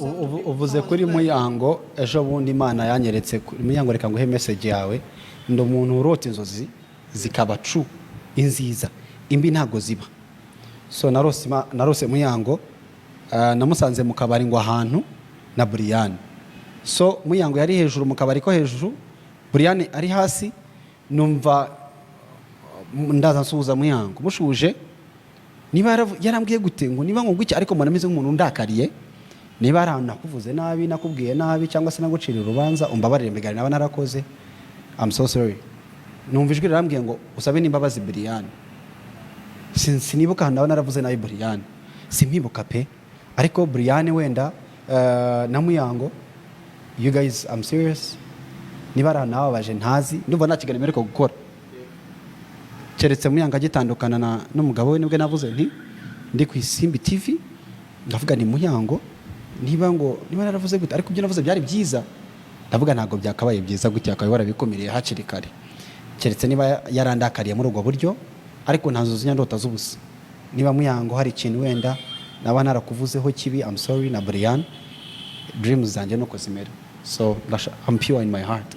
Uvuze kuri Muyango. Ejo bundi Imana yanyeretse kuri Muyango. Reka nguhe message yawe. Ndi umuntu urota inzozi zikaba true, inziza, imbi ntabwo ziba. So narose Muyango, namusanze mu kabari ngo ahantu na Brian. So Muyango yari hejuru mu kabari ko hejuru, Brian ari hasi. Numva ndaza nsuhuza Muyango, mushuje niba yarambwiye gute ngo niba ngo gutya, ariko mbona ameze nk'umuntu undakariye. Niba hari ahantu nakuvuze nabi, nakubwiye nabi, cyangwa se naguciriye urubanza, umbabarire. Mbigari naba narakoze, I'm so sorry. Numva ijwi rirambwiye ngo usabe n'imbabazi Brian. Sinibuka ahantu naba naravuze nabi Brian, simpibuka pe. Ariko Brian wenda na Muyango, you guys, I'm serious, niba hari ahantu nababaje ntazi, ndumva nta kiganiro mperuka gukora keretse Muyango agitandukana n'umugabo we, nibwo navuze nti ndi ku Isimbi TV, ndavuga ni Muyango niba ngo niba naravuze gute, ariko ibyo navuze byari byiza. Ndavuga ntabwo byakabaye byiza gutya, akaba warabikumiriye hakiri kare, keretse niba yarandakariye muri ubwo buryo. Ariko nta nzozi ndota z'ubusa. Niba Muyango hari ikintu wenda naba narakuvuzeho kibi, I'm sorry. Na Brian, dreams zanjye nuko zimera. So I'm pure in my heart.